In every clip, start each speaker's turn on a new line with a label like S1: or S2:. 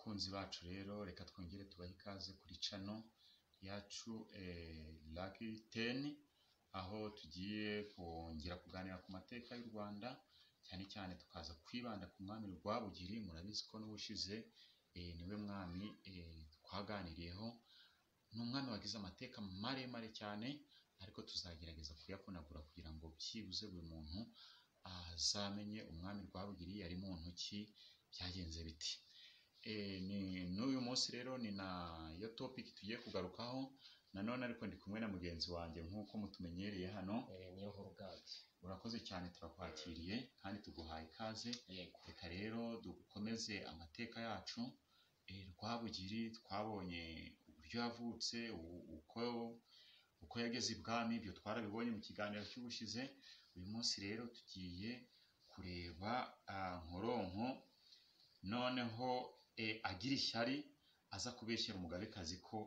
S1: Abakunzi bacu rero, reka twongere tubahe ikaze kuri channel yacu Lucky 10, aho tugiye kongera kuganira ku mateka y'u Rwanda, cyane cyane tukaza kwibanda ku mwami Rwabugiri. Murabizi ko n'ubushize niwe mwami twaganiriyeho. Ni umwami wagize amateka maremare cyane, ariko tuzagerageza kuyakunagura kugira ngo byibuze buri muntu azamenye umwami Rwabugiri yari muntu ki, byagenze biti. Ni n'uyu munsi rero ni nayo topic tugiye kugarukaho nanone, ariko ndi kumwe na mugenzi wanjye nk'uko mutumenyereye hano.
S2: Niyo nkuru Gadi.
S1: Urakoze cyane, turakwakiriye kandi tuguhaye ikaze.
S2: Yego.
S1: Reka rero dukomeze amateka yacu. Rwabugiri twabonye uburyo yavutse, uko yageze ibwami, ibyo twarabibonye mu kiganiro cy'ubushize. Uyu munsi rero tugiye kureba Nkoronko noneho agira ishyari, aza kubeshyera umugabekazi ko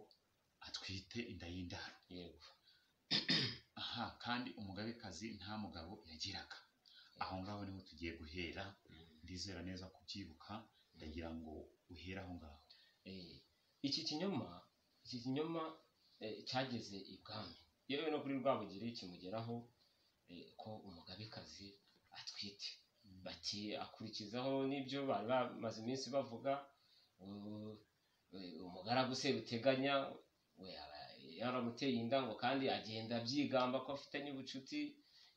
S1: atwite inda y'indaro.
S2: Yego.
S1: Aha kandi umugabekazi nta mugabo yagiraga. Aho ngaho niho tugiye guhera. Ndizera neza kubyibuka, ndagira ngo uhere aho ngaho.
S2: Iki kinyoma cyageze ibwami, yewe no kuri Rwabugiri kimugeraho, ko umugabekazi atwite. Bati akurikizaho n'ibyo bari bamaze iminsi bavuga, umugaragu Seruteganya we aba yaramuteye inda ngo, kandi agenda abyigamba ko afitanye ubucuti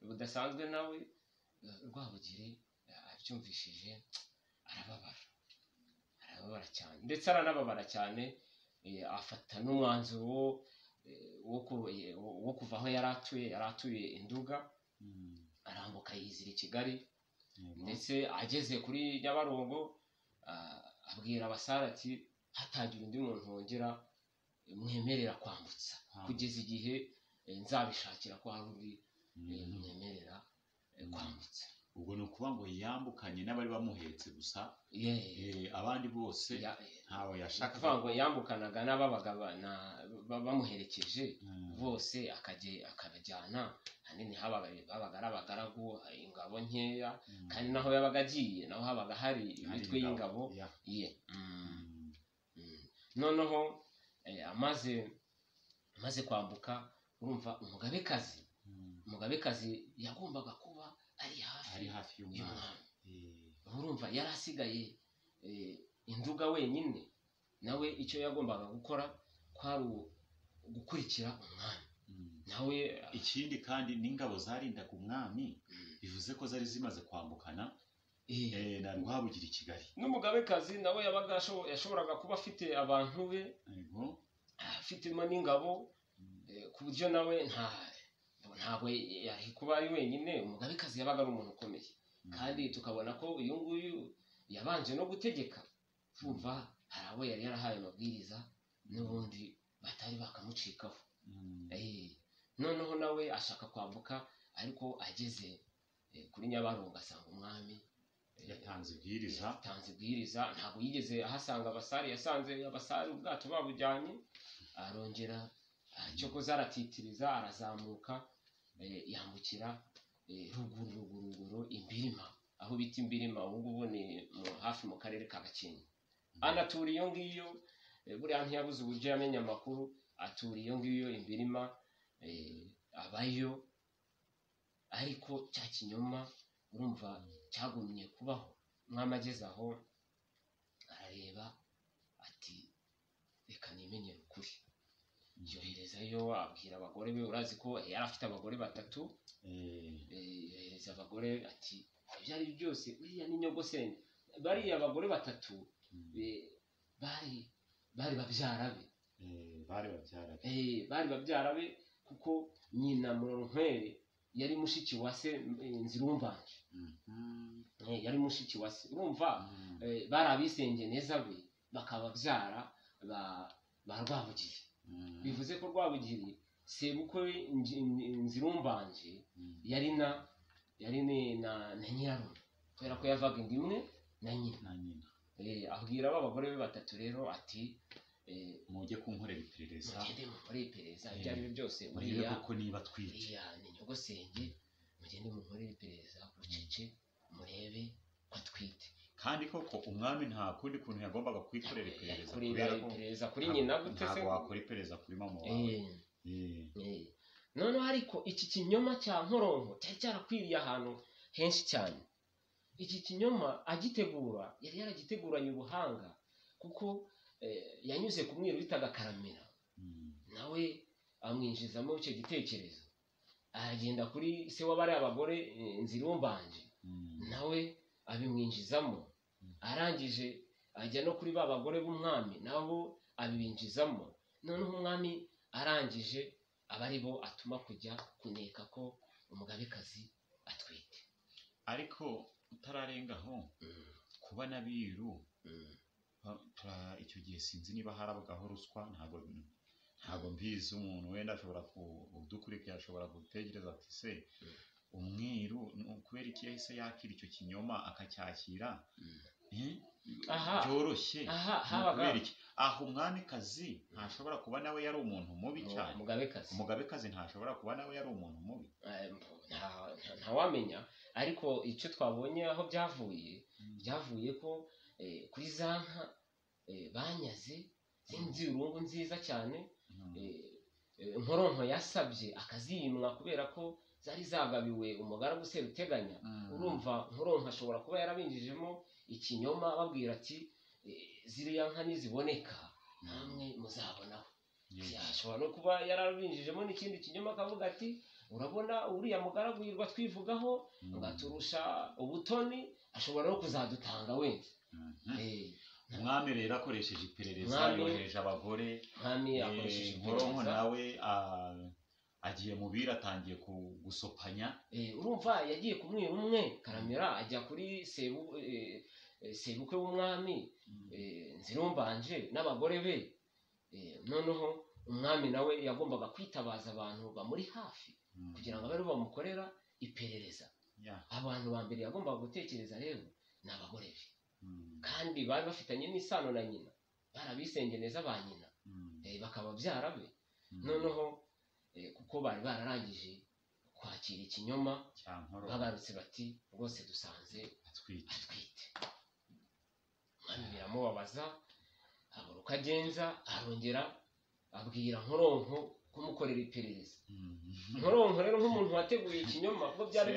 S2: budasanzwe nawe. Rwabugiri abyumvishije arababara, arababara cyane, ndetse aranababara cyane, afata n'umwanzuro wo kuva aho yari atuye. Yari atuye i Nduga, arambuka yizira i Kigali. Ndetse ageze kuri Nyabarongo, abwira abasare ati: "Hatagira undi muntu wongera mwemerera kwambutsa kugeza igihe nzabishakira ko hari undi mwemerera kwambutsa."
S1: Ubwo ni ukuvuga ngo yambukanye n'abari bamuhetse gusa, abandi bose ntawe
S2: ni
S1: yashakaga.
S2: Ukuvuga ngo yambukanaga n'ababaga bamuherekeje bose, akabajyana. Ahanini babaga ari abagaragu, ingabo nkeya, kandi naho yabaga agiye naho habaga hari imitwe y'ingabo ye. Noneho amaze kwambuka, urumva umugabekazi, umugabekazi yagombaga kuba ari hafi
S1: ari hafi y'umwami.
S2: Y'umwami. Urumva yari asigaye i Nduga wenyine. Nawe icyo yagombaga gukora kwari gukurikira umwami. Nawe
S1: Ikindi kandi n'ingabo zarindaga umwami, bivuze ko zari zimaze kwambukana na Rwabugiri i Kigali.
S2: N'umugabekazi nawe yabaga yashoboraga kuba afite abantu be, afitemo n'ingabo, ku buryo nawe ntabwo yari kuba ari wenyine. Umugabekazi yabaga ari umuntu ukomeye, kandi tukabona ko uyu nguyu yabanje no gutegeka. Kumva hari abo yari yarahaye amabwiriza n'ubundi batari bakamucikaho. Noneho nawe ashaka kwambuka, ariko ageze kuri Nyabarongo asanga umwami
S1: yatanze ibwiriza.
S2: Yatanze ibwiriza. Ntabwo yigeze ahasanga abasare, yasanze abasare ubwato babujyanye. Arongera cyokoza aratitiriza, arazamuka, yambukira ruguru ruguru ruguru Imbirima, aho bita Imbirima ubu ngubu ni hafi mu karere ka Gakenke. Anatura iyo ngiyo. Buriya ntiyabuze uburyo yamenye amakuru, atura iyo ngiyo Imbirima, abayo. Ariko cya kinyoma urumva cyagumye kubaho. Umwami ageze aho arareba ati: "Reka nimenyere ukuri." Yoherezayo, abwira abagore be. Urazi ko yari afite abagore batatu. Yohereza abagore ati: "Ibyo ari byo byose uriya ni nyogosenge." Bariya abagore batatu bari babyara be.
S1: Bari babyara be.
S2: Bari babyara be, kuko nyina Murorunkwere yari mushiki wa se Nzirumbanje. Yari mushiki wa se, urumva, bari abisengeneza be, bakaba babyara ba Rwabugiri. Bivuze ko Rwabugiri sebukwe Nzirumbanje yari na nyirarume, kubera ko yavaga inda imwe na nyina.
S1: Na nyina.
S2: Abwira ba bagore be batatu rero ati:
S1: "Mujye kunkorera iperereza."
S2: "Mugende mukore iperereza, ibyo ari byo byose
S1: murebe
S2: uriya
S1: koko niba atwite."
S2: Uriya ni nyogosenge, mugende munkorere iperereza bucece, murebe ko atwite.
S1: Kandi koko umwami nta kundi kuntu yagombaga kwikorera iperereza,
S2: kureba
S1: kubera ko
S2: iperereza kuri nyina gute se?
S1: Ntabwo wakora iperereza kuri mama wawe.
S2: Noneho ariko iki kinyoma cya Nkoronko cyari cyarakwiriye ahantu henshi cyane. Iki kinyoma agitegura yari yaragiteguranye ubuhanga, kuko yanyuze ku mwiru witaga Karamira, nawe amwinjizamo icyo gitekerezo, aragenda kuri se w'abari abagore Nzirumbanje, nawe abimwinjizamo, arangije ajya no kuri ba bagore b'umwami nabo abibinjizamo. Noneho umwami arangije aba ari bo atuma kujya kuneka ko umugabekazi atwite.
S1: Ariko utararengaho, kuba n'abiru icyo gihe sinzi niba harabagaho ruswa, ntabwo mbizi. Umuntu wenda ashobora kudukurikira ashobora gutekereza ati se umwiru kubera iki yahise yakira icyo kinyoma akacyakira byoroshye?
S2: Habaga
S1: iki aho umwamikazi ntashobora kuba nawe yari umuntu mubi cyane? Umugabekazi ntashobora kuba nawe yari umuntu mubi?
S2: Ntawamenya, ariko icyo twabonye aho byavuye, byavuye ko kuri za nka banyaze z'inzirungu nziza cyane, Nkoronko yasabye akazimwa kubera ko zari zagabiwe umugaragu Seruteganya. Urumva Nkoronko ashobora kuba yarabinjijemo ikinyoma ababwira ati ziriya nka niziboneka namwe muzabonaho. Ashobora no kuba yarabinjijemo n'ikindi kinyoma akavuga ati urabona uriya mugaragu yirwa twivugaho ngaturusha ubutoni, ashobora no kuzadutanga wenda.
S1: Umwami rero akoresheje iperereza, yohereje abagore, Nkoronko nawe agiye mu biro atangiye gusopanya.
S2: Urumva yagiye kumwira umwe Karamira, ajya kuri sebukwe w'umwami Nzirumbanje n'abagore be. Noneho umwami nawe yagombaga kwitabaza abantu bamuri hafi kugira ngo abe bamukorera iperereza. Abantu ba mbere yagombaga gutekereza rero ni abagore be, kandi bari bafitanye n'isano na nyina, barabisengeneza ba nyina, bakaba byara be. Noneho kuko bari bararangije kwakira ikinyoma, bagarutse bati rwose dusanze atwite. Umwami biramubabaza, abura uko agenza, arongera abwira Nkoronko kumukorera iperereza. Nkoronko rero nk'umuntu wateguye ikinyoma, kuko byari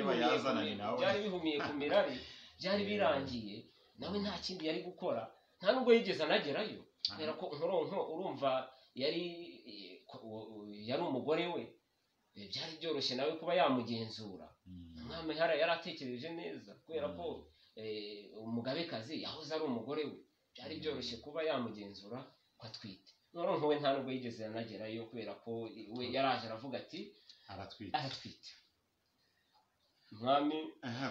S2: bihumiye ku mirari, byari birangiye, nawe nta kindi yari gukora, nta nubwo yigeze anagerayo, kubera ko Nkoronko urumva yari umugore we, byari byoroshye nawe kuba yamugenzura. Umwami yaratekereje neza, kubera ko umugabekazi yahoze ari umugore we, byari byoroshye kuba yamugenzura ko atwite. Nkoronko we nta nubwo yigeze anagerayo, kubera ko we yaraje aravuga ati aratwite. Umwami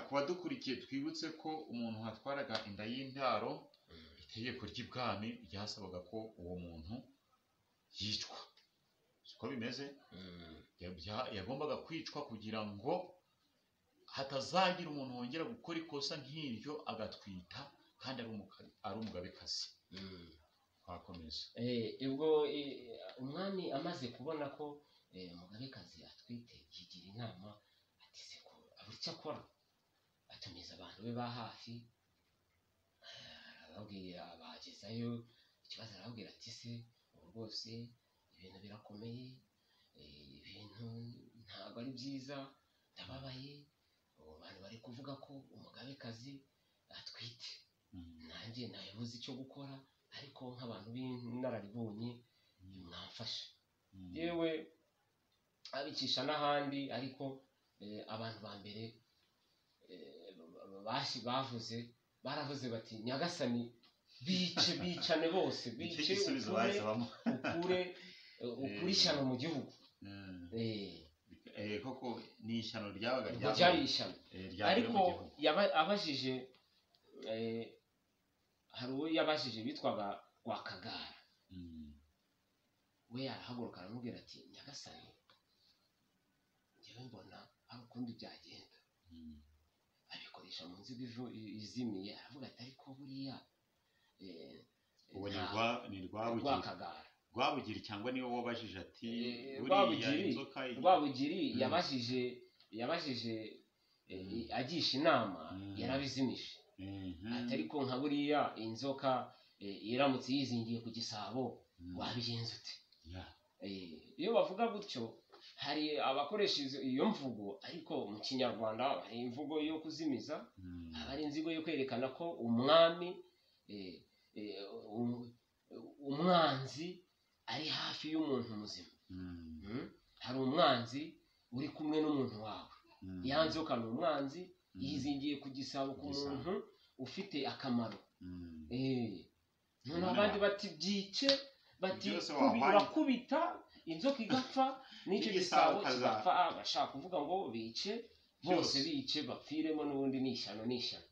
S1: kuba dukurikiye twibutse ko umuntu watwaraga inda y'indaro, itegeko ry'ibwami ryasabaga ko uwo muntu yicwa. Siko bimeze? Yagombaga kwicwa kugira ngo hatazagira umuntu wongera gukora ikosa nk'iryo agatwita kandi ari umugabekazi. Twakomeza.
S2: Ubwo umwami amaze kubona ko umugabekazi atwite, yigira inama ati siko abura icyo akora, atumiza abantu be ba hafi, arababwira, abagezayo ikibazo, arababwira ati se ubu rwose ibintu birakomeye, ibintu ntabwo ari byiza, ndababaye, ubu bantu bari kuvuga ko umugabekazi atwite, nanjye nabuze icyo gukora, ariko nk'abantu b'inararibonye mwamfasha. Yewe abicisha n'ahandi, ariko abantu ba mbere bavuze baravuze bati nyagasani bice, bicane bose, bice, ukure ishyano mu gihugu.
S1: Koko ni ishyano ryabaga
S2: ryari ishyano, ariko abajije hari uwo yabajije bitwaga Rwakagara, we arahaguruka aramubwira ati nyagasani njyewe mbona hari ukundi byagenda. Abikoresha mu nzigo izimiye, aravuga ati ariko buriya
S1: uwo ni Rwakagara Rwabugiri, cyangwa niwe wabajije ati buriya inzoka?
S2: Rwabugiri yabajije agisha inama, yarabizimije. Ati ariko nka buriya inzoka iramutse yizingiye ku gisabo wabigenza ute? Iyo bavuga gutyo hari abakoresha iyo mvugo, ariko mu Kinyarwanda hari imvugo yo kuzimiza, haba hari inzigo yo kwerekana ko umwami umwanzi ari hafi y'umuntu muzima. Hari umwanzi uri kumwe n'umuntu wawe. Ya nzoka ni umwanzi yizingiye ku gisabo ku muntu ufite akamaro. Noneho abandi bati byice, bati urakubita inzoka igapfa n'icyo gisabo kigapfa. Bashaka kuvuga ngo bice bose, bice bapfiremo, n'ubundi ni ishyano ni ishyano.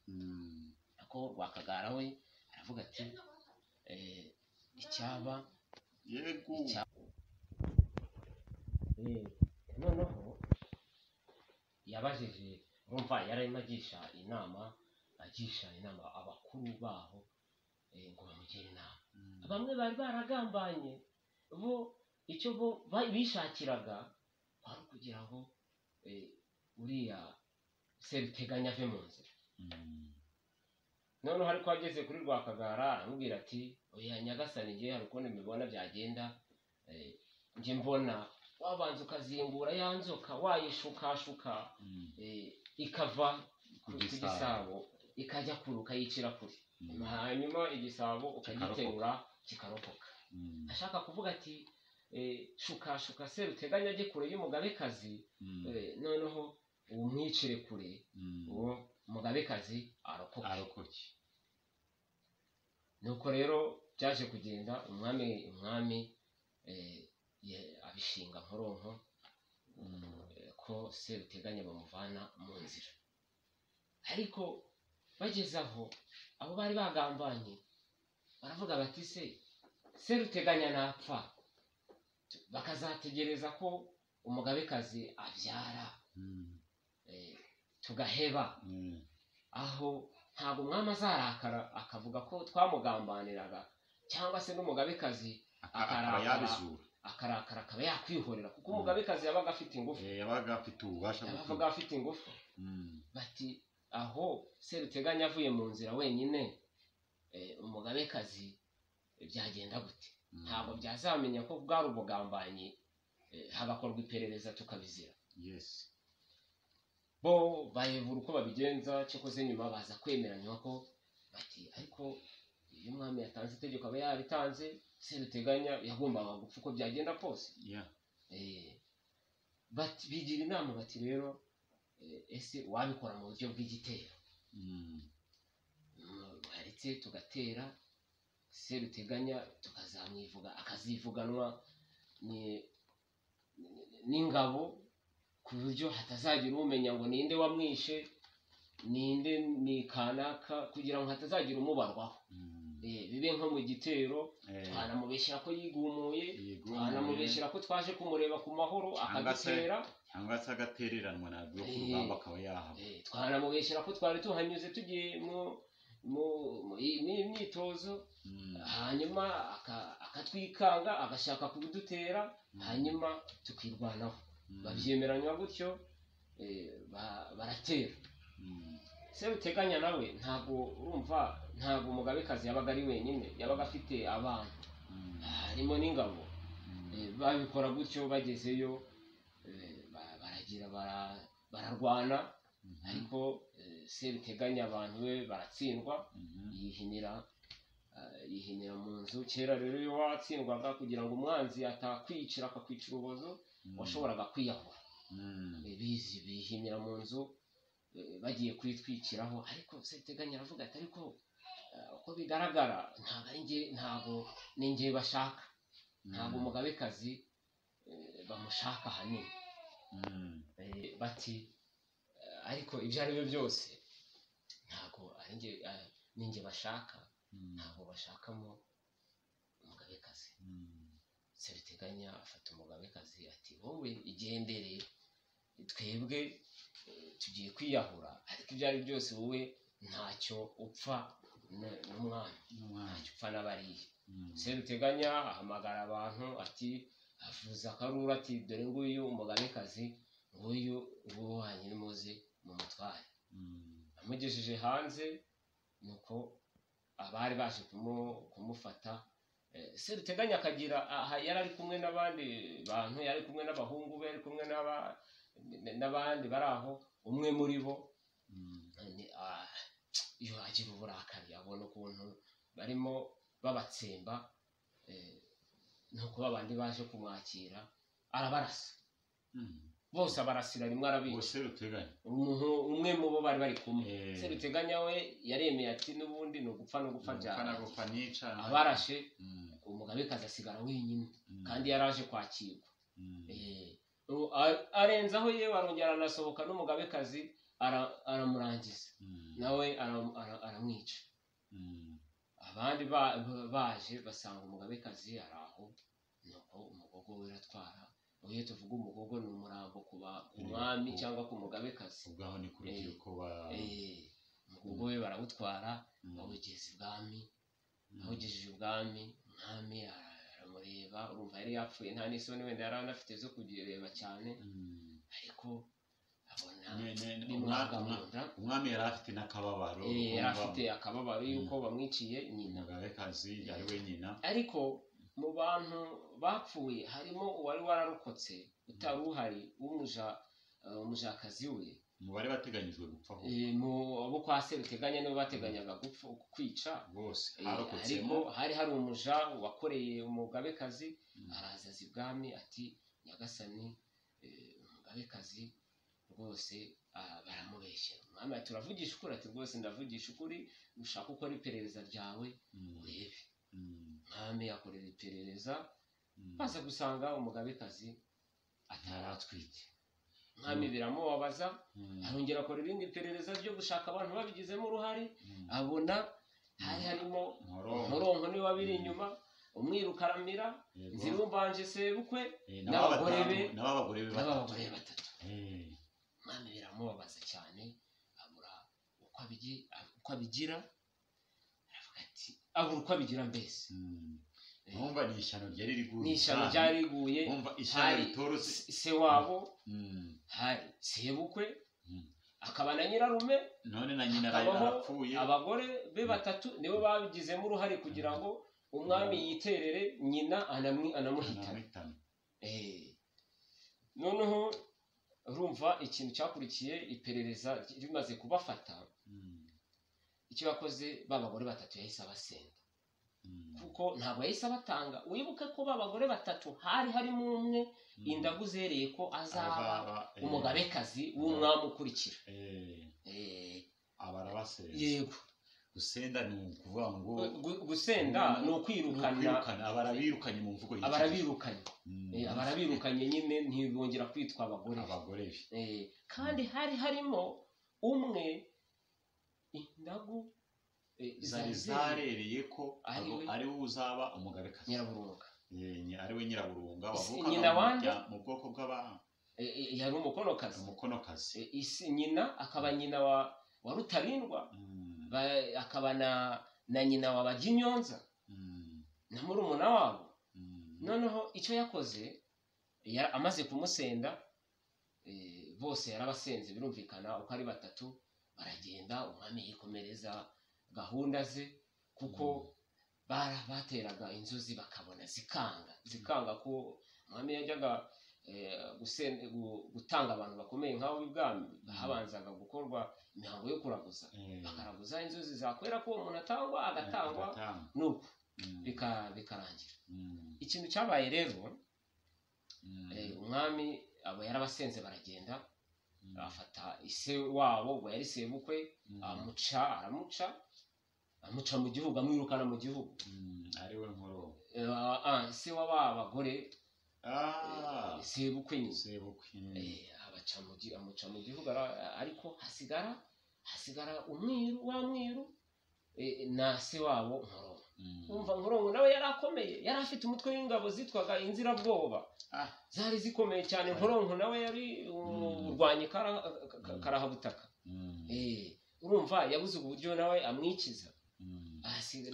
S2: Ako Rwakagara we aravuga ati icyaba
S1: yego.
S2: Noneho yabajije, urumva yararimo agisha inama, abakuru baho ngo bamugire inama. Bamwe bari baragambanye bo, icyo bo bishakiraga kwari kugira ngo uriya Seruteganya ave mu nzira. Noneho ariko ageze kuri Rwakagara aramubwira ati oya nyagasani, ngiye hari ukuntu mbibona byagenda, njye mbona wabanza ukazingura ya nzoka wayishukashuka ikava ku gisabo ikajya kure, ukayicira kure, hanyuma igisabo ukagiterura kikarokoka. Ashaka kuvuga ati shukashuka Seruteganya ajye kure y'umugabekazi, noneho umwicire kure, uwo mugabekazi arokoke. Nuko rero byaje kugenda, umwami abishinga nkoronko ko Seruteganya bamuvana mu nzira. Ariko bageze aho, abo bari bagambanye baravuga bati se Seruteganya napfa bakazategereza ko umugabekazi abyara tugaheba, aho ntabwo umwami azarakara akavuga ko twamugambaniraga, cyangwa se n'umugabekazi akarakara akaba yakwihorera, kuko umugabekazi yabaga afite ingufu,
S1: yabaga afite ububasha,
S2: yabaga afite ingufu. Bati aho Seruteganya avuye mu nzira wenyine, umugabekazi byagenda gute? Ntabwo byazamenya ko bwari ubugambanyi, hagakorwa iperereza tukabizira. Bo bayobora uko babigenza, cyakoze nyuma baza kwemeranywa ko bati ariko iyo umwami yatanze itegeko aba yaritanze, Seruteganya yagombaga gupfa uko byagenda kose. Bati bigira inama bati rero ese wabikora mu buryo bw'igitero, haretse tugatera Seruteganya tukazamwivuga, akazivuganwa n'ingabo, ku buryo hatazagira umenya ngo ninde wamwishe, ninde ni kanaka, kugira ngo hatazagira umubarwaho. Bibe nko mu gitero, twanamubeshyira ko yigumuye, twanamubeshyira ko twaje kumureba ku mahoro akadutera,
S1: cyangwa se agatereranwa nabwo ku rugamba akaba yahaba.
S2: Twanamubeshyira ko twari tuhanyuze tugiye mu myitozo, hanyuma akatwikanga agashaka kudutera, hanyuma tukirwanaho. Babyemeranywa gutyo, baratera. Seruteganya nawe ntabwo urumva, ntabwo umugabekazi yabaga ari wenyine, yabaga afite abantu harimo n'ingabo. Babikora gutyo, bagezeyo baragira bararwana, ariko Seruteganya abantu be baratsindwa, yihinira mu nzu. Kera rero iyo watsindwaga, kugira ngo umwanzi atakwicira akakwicira urubozo, washoboraga kwiyahura. Bihinira mu nzu bagiye kwitwikiraho, ariko Seruteganya aravuga ati ariko uko bigaragara ntabwo ari njye, ntabwo ni njye bashaka, ntabwo umugabekazi bamushaka ahanini. Bati ariko ibyo ari byo byose ntabwo ari njye, ni njye bashaka, ntabwo bashakamo umugabekazi. Seruteganya afata umugabekazi ati wowe igendere, twebwe tugiye kwiyahura, ariko ibyo ari byose wowe ntacyo upfa n'umwami, ntacyo upfa n'abariya. Seruteganya ahamagara abantu ati avuza akaruru ati dore nguyu umugabekazi, nguyu nguwo wanyu muze mu mutware. Amugejeje hanze Nuko abari baje kumufata, Seruteganya akagira aha, yari ari kumwe n'abandi bantu, yari kumwe n'abahungu be, yari kumwe n'abandi bari aho. Umwe muri bo iyo agira uburakari, abona ukuntu barimo babatsemba, nuko babandi baje kumwakira arabarasa bose, abarasira rimwe arabica.
S1: Seruteganya?
S2: Umuntu umwe mu bo bari bari kumwe. Seruteganya we yaremeye ati n'ubundi ni ugupfa no gupfa,
S1: gupfa
S2: byarangiye.
S1: Nica.
S2: Abarashe, umugabekazi asigara wenyine kandi yari aje kwakirwa. Arenzaho yewe, arongera aranasohoka n'umugabekazi aramurangiza, nawe aramwica. Abandi baje basanga umugabekazi ari aho, nuko umugogo we uratwara. Iyo tuvuga umugogo ni umurambo ku mwami cyangwa ku mugabekazi.
S1: Ubwo aho ni ku rubyiruko ba
S2: Umugogo we barawutwara, bawugeza ibwami. Awugejeje ubwami, umwami aramureba. Urumva yari yapfuye, nta n'isoni wenda yari anafite zo kugireba cyane, ariko abona bimwanga mu nda.
S1: Umwami yari afite n'akababaro.
S2: Yari afite akababaro yuko bamwiciye nyina.
S1: Umugabekazi ari we nyina.
S2: Ariko mu bantu bapfuye harimo uwari wararokotse utari uhari w'umujakazi we.
S1: Umubare bateganyijwe gupfaho.
S2: Mu bo kwa Seruteganya nibo bateganyaga kwica
S1: bose.
S2: Ariko
S1: harokotsemo
S2: hari hari umuja wakoreye umugabekazi, araza aza ibwami ati: "Nyagasani, umugabekazi rwose baramubeshyera." Umwami ati: "Uravugisha ukuri?" Ati: "Rwose ndavugisha ukuri, ushaka ukora iperereza ryawe urebe." Umwami akorera iperereza, baza gusanga umugabekazi ataratwite. Umwami biramubabaza, arongera akora irindi perereza ryo gushaka abantu babigizemo uruhare, abona hari harimo
S1: Nkoronko.
S2: Nkoronko niwe wabiri inyuma, umwirukaramira, Nzirumbanje sebukwe, n'abagore be.
S1: N'abagore be batatu.
S2: N'abagore batatu. Umwami biramubabaza cyane, abura uko abigira, aravuga ati abura uko abigira mbese.
S1: Numva ni ishyano ryari riguye.
S2: Ni ishyano ryari riguye.
S1: Numva ishyano
S2: Hari
S1: ritorotse.
S2: se wabo, hari sebukwe, akaba na nyirarume,
S1: none na nyina
S2: hakabaho
S1: arapfuye.
S2: Abagore be batatu nibo babigizemo uruhare kugira ngo umwami yiterere nyina anamuhitane.
S1: Anamuhitane.
S2: Noneho urumva ikintu cyakurikiye, iperereza rimaze kubafata, icyo yakoze, ba bagore batatu yahise abasenda, kuko ntabwo yahise abatanga. Wibuke ko ba bagore batatu hari harimo umwe indagu zereye ko azaba
S1: Azaba,
S2: umugabekazi w'umwami ukurikira.
S1: Aba arabasenze.
S2: Yego.
S1: Gusenda ni ukuvuga ngo
S2: Gusenda ni
S1: ni
S2: ukwirukana.
S1: Ukwirukana, aba arabirukanye mu mvugo y'iki
S2: Aba
S1: gihe.
S2: arabirukanye. Aba arabirukanye nyine, ntibongera kwitwa abagore be.
S1: Abagore be.
S2: Kandi hari harimo umwe indagu
S1: zari
S2: zari
S1: zarereye ko
S2: ari we
S1: ari we uzaba umugabekazi.
S2: Nyiraburunga.
S1: Ari we Nyiraburunga wavukaga
S2: Nyina
S1: mu
S2: wande?
S1: mu bwoko bw'aba
S2: Yari umukonokazi.
S1: Umukonokazi.
S2: Isi nyina akaba nyina wa Rutarindwa, akaba na nyina wa Baginyonza na murumuna wabo. Noneho icyo yakoze, amaze kumusenda, bose yarabasenze birumvikana, uko ari batatu baragenda. Umwami yikomereza gahunda ze, kuko bateraga inzuzi bakabona zikanga, zikanga ko umwami yajyaga gutanga abantu bakomeye nk'abo b'ibwami, habanzaga gukorwa imihango yo kuraguza, bakaraguza, inzuzi zakwera ko uwo muntu atangwa, agatangwa.
S1: Agatangwa.
S2: Nuko bikarangira. Ikintu cyabaye rero, umwami abo yarabasenze baragenda, afata ise wabo, ubwo yari sebukwe, amuca, aramuca, amuca mu gihugu, amwirukana mu gihugu.
S1: Ari we Nkoro?
S2: Se w'aba bagore. Sebukwe nyine.
S1: Sebukwe.
S2: Amuca mu gihugu, ariko hasigara umwiru wa mwiru, na se wabo Nkoronko. Umva, Nkoronko nawe yari akomeye, yari afite umutwe w'ingabo zitwaga Inzirabwoba. Zari zikomeye cyane. Nkoronko nawe yari umurwanyi karahabutaka. Urumva yabuze uburyo nawe amwikiza.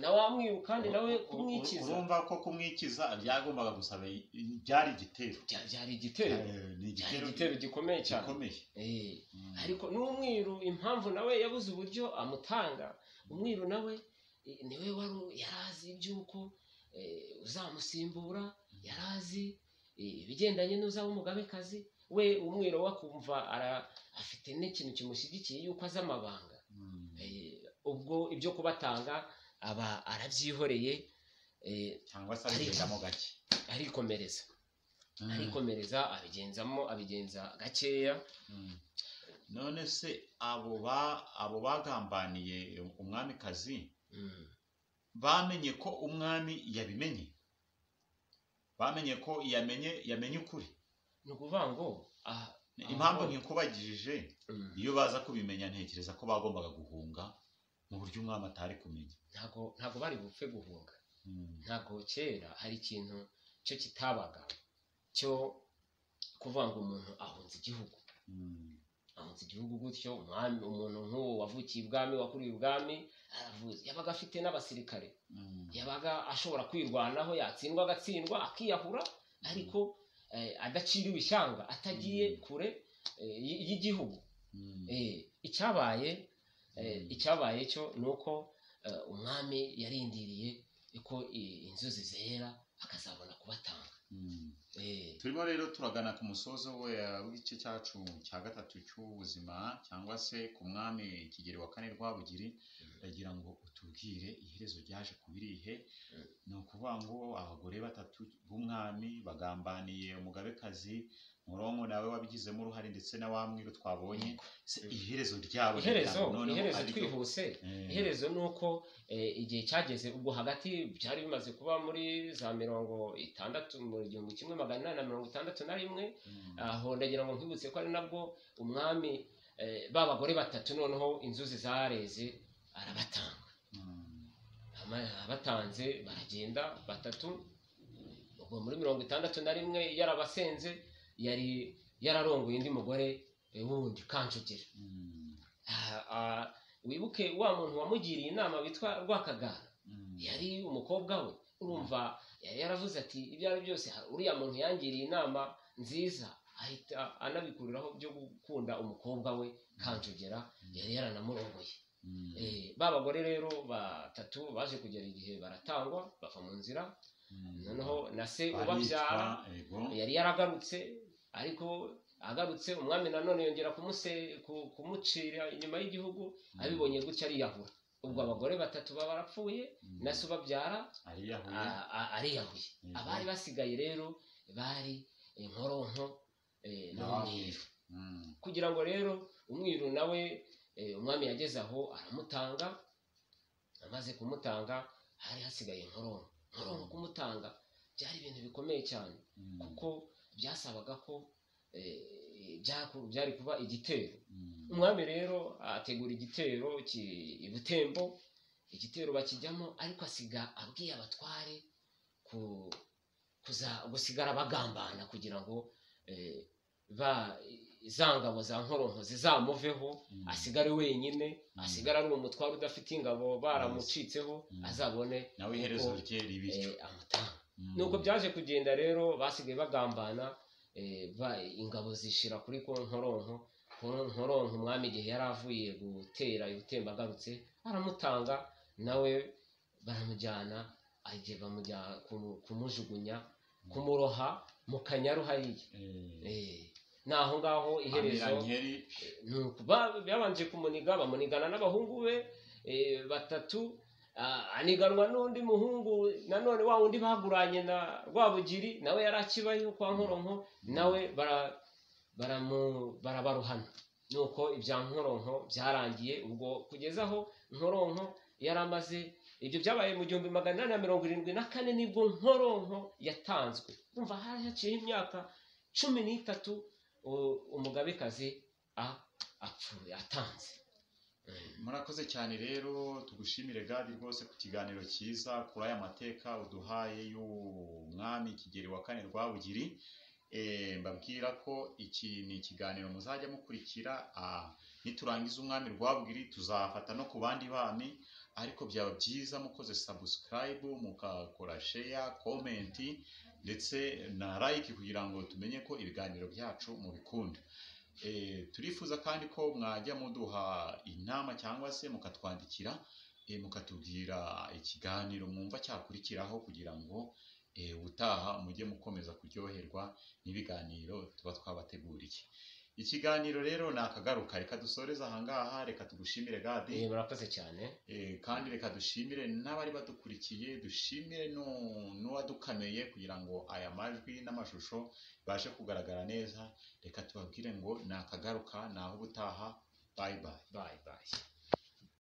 S2: Nawe amwiru kandi nawe kumwikiza.
S1: Urumva ko kumwikiza byagombaga gusaba byari igitero.
S2: Byari igitero.
S1: Ni
S2: Byari
S1: igitero
S2: igitero gikomeye cyane.
S1: Gikomeye.
S2: Ariko n'umwiru, impamvu nawe yabuze uburyo amutanga, Umwiru nawe niwe wari yarazi iby'uko uzamusimbura, yarazi ibigendanye n'uzaba umugabekazi we. Umwiru we akumva afite n'ikintu kimushyigikiye yuko azi amabanga. Ubwo ibyo kubatanga aba arabyihoreye,
S1: cyangwa se abigendamo gake,
S2: arikomereza arikomereza, abigenzamo, abigenza gakeya.
S1: None se abo bagambaniye umwamikazi bamenye ko umwami yabimenye, bamenye ko yamenye ukuri?
S2: Ni ukuvuga ngo
S1: impamvu ntikubagije, iyo baza kubimenya ntekereza ko bagombaga guhunga mu buryo umwami atari kumenya.
S2: Ntabwo bari bupfe guhunga. Ntabwo kera hari ikintu cyo kitabaga cyo kuvuga ngo umuntu ahunze igihugu, ahunze igihugu gutyo. Umwami, umuntu nk'uwo wavukiye ibwami, wakuriye ibwami, aravuze, yabaga afite n'abasirikare, yabaga ashobora kwirwanaho, yatsindwa agatsindwa akiyahura, ariko adaciriwe ishyanga, atagiye kure y'igihugu. Icyabaye cyo ni uko umwami yarindiriye ko inzuzi zera akazabona kubatanga.
S1: Turimo rero turagana ku musozo w'igice cyacu cya gatatu cy'ubuzima, cyangwa se ku mwami Kigeli wa kane Rwabugiri. Ndagira ngo utubwire iherezo ryaje kuba irihe. Ni ukuvuga ngo abagore batatu b'umwami bagambaniye umugabekazi, Nkoronko nawe wabigizemo uruhare, ndetse na wa mwiru twabonye. Iherezo ryabo,
S2: iherezo twihuse, iherezo ni uko igihe cyageze, ubwo hagati byari bimaze kuba muri za 60, mu 1861. Aho ndagira ngo nkwibutse ko ari nabwo umwami ba bagore batatu noneho inzuzi zareze arabatanga. Abatanze baragenda batatu. Ubwo muri 61 yarabasenze, yari yararongoye undi mugore wundi Kanjogera. Wibuke wa muntu wamugiriye inama witwa Rwakagara, yari umukobwa we. Urumva yari yaravuze ati ibyo ari byose uriya muntu yangiriye inama nziza, ahita anabikuriraho byo gukunda umukobwa we Kanjogera, yari yaranamurongoye. Ba bagore rero batatu baje kugera igihe baratangwa, bava mu nzira. Noneho na se ubabyara yari yaragarutse, ariko agarutse umwami nanone yongera kumucira inyuma y'igihugu. Abibonye gutya ariyahura. Ubwo abagore batatu baba barapfuye, na se ubabyara ariyahuye. Abari basigaye rero bari Nkoronko n'umwiru. Kugira ngo rero umwiru nawe umwami yageze aho aramutanga. Amaze kumutanga hari hasigaye Nkoronko. Nkoronko kumutanga byari ibintu bikomeye cyane, kuko byasabaga ko byari kuba igitero. Umwami rero ategura igitero i Butembo, igitero bakijyamo, ariko asiga abwiye abatware gusigara bagambana kugira ngo za ngabo za Nkoronko zizamuveho, asigare wenyine, asigare ari umutware udafite ingabo baramucitseho, azabone
S1: nawe iherezo rye ribityo
S2: amutanga. Nuko byaje kugenda rero, basigaye bagambana, ingabo zishira kuri Nkoronko. Nkoronko umwami igihe yari avuye gutera Butembo agarutse aramutanga, nawe baramujyana, agiye bamujyana kumujugunya, kumuroha mu Kanyaru hariya. Naho ngaho iherezo babanje kumuniga, bamunigana n'abahungu be batatu, aniganwa n'undi muhungu nanone wa wundi baguranye na Rwabugiri, nawe yari akibayo kwa Nkoronko, nawe barabaruhana. Nuko ibya Nkoronko byarangiye ubwo, kugeza aho Nkoronko yari amaze. Ibyo byabaye mu 1874 nibwo Nkoronko yatanzwe. Umva hari haciyeho imyaka 13 umugabekazi apfuye atanze.
S1: Murakoze cyane rero, tugushimire Gadi rwose ku kiganiro cyiza, kuri aya mateka uduhaye y'umwami Kigeli wa kane Rwabugiri. Mbabwira ko iki ni ikiganiro muzajya mukurikira. Niturangiza umwami Rwabugiri tuzafata no ku bandi bami, ariko byaba byiza mukoze subscribe, mukakora share, comment ndetse na like, kugira ngo tumenye ko ibiganiro byacu mubikunda. Turifuza kandi ko mwajya muduha inama cyangwa se mukatwandikira mukatubwira ikiganiro mwumva cyakurikiraho kugira ngo ubutaha mujye mukomeza kuryoherwa n'ibiganiro tuba twabateguriye. Ikiganiro rero ni akagaruka, reka dusoreze ahangaha, reka tugushimire Gadi.
S2: Murakoze cyane.
S1: Kandi reka dushimire n'abari badukurikiye, dushimire n'uwadukameye kugira ngo aya majwi n'amashusho bibashe kugaragara neza. Reka tubabwire ngo ni akagaruka, ni aho ubutaha. Bye bye.
S2: Bye bye.